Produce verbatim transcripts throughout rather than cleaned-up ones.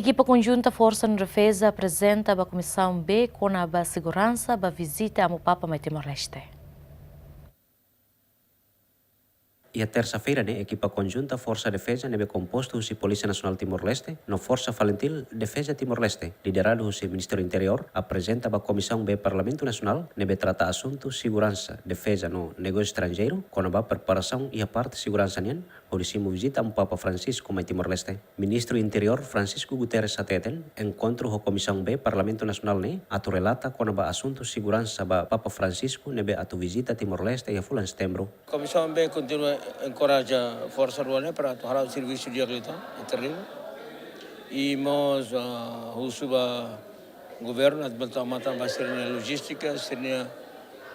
Ekipa konjunta Forsa no Defeza aprezenta ba Komisaun B kona-ba seguransa ba vizita Amu Papa mai Timor-Leste. Iha tersa-feira ne'e, ekipa konjunta Forsa Defeza ne'ebé kompostu husi Polísia Nasionál Timor-Leste no Forsa Falintil Defeza Timor-Leste, lideradu husi Ministériu Interiór, aprezenta ba Komisaun B Parlamentu Nasionál ne'ebé trata asuntu seguransa, defeza no negósiu estranjeiru, kona-ba preparasaun iha parte seguransa nian, hodi simu vizita Amu Papa Francisco mai Timor-Leste. Ministru Interiór Francisco Guterres hateten, enkontru ho Komisaun B Parlamentu Nasionál ne'e atu relata kona-ba asuntu seguransa ba Papa Francisco ne'ebé atu vizita Timor-Leste iha fulan Setembru. Komisaun B kontinua enkoraja forsa rua ne'e para atu hala'o servisu di'ak liután iha terrenu. I mós, ah, husu ba governu atu bele tau matan ba sira-nia lojístika, sira-nia,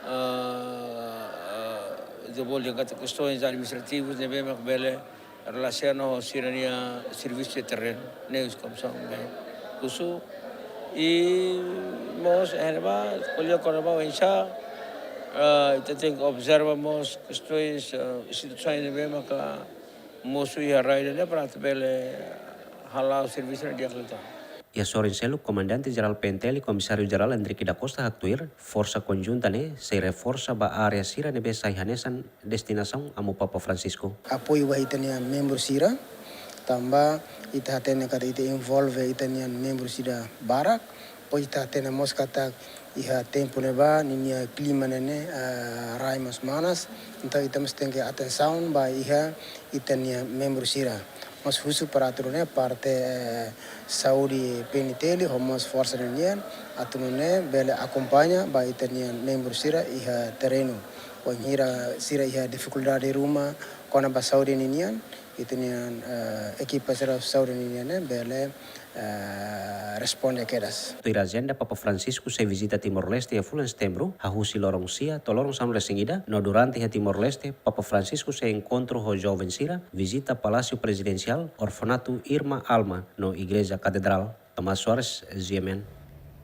ah, ah, dezenvolve katak kestaun administrativa ne'ebé mak bele relasiona ho sira-nia servisu iha terrenu, ne'e husi Komisaun B husu. I mós, eh, ba, ko'alia kona-ba oinsá, ah, ita tenke observa mós kestaun, ah, situasaun ne'ebé maka mosu iha rai ida-ne'e para atu bele hala'o servisu ne'e di'ak liután. Iha sorin seluk, Komandante Jerál P N T L, Komisáriu Jerál Henrique da Costa haktuir, forsa konjunta ne'e sei reforsa ba área sira ne'ebé sai hanesan destinasaun Amu Papa Francisco. Apoiu ba ita-nia membru sira, tanba ita hatene katak ita envolve ita-nia membru sira barak, depois ita hatene mós katak iha tempu ne'ebá ninia klima ne'e, eh, rai mós manas, entaun ita mós tenke atensaun ba iha ita-nia membru sira. Mós husu para atu nune'e parte, eh, saúde P N T L ho mós forsa ninian atu nune'e bele akompaña ba ita-nia membru sira iha terrenu. Wainhira sira iha difikuldade ruma kona-ba saúde ninian, ita-nia, eh, ekipa sira saúde ninian ne'e bele, eh, responde kedas. Tuir ajenda, Papa Francisco sei vizita Timor-Leste iha fulan Setembru, hahú husi loron sia to'o loron sanulu-resin-ida, no durante iha Timor-Leste, Papa Francisco sei enkontru ho joven sira, vizita Palásiu Prezidensiál, Orfanatu Irma Alma, no Igreja Katedrál. Tomás Soares, G M N.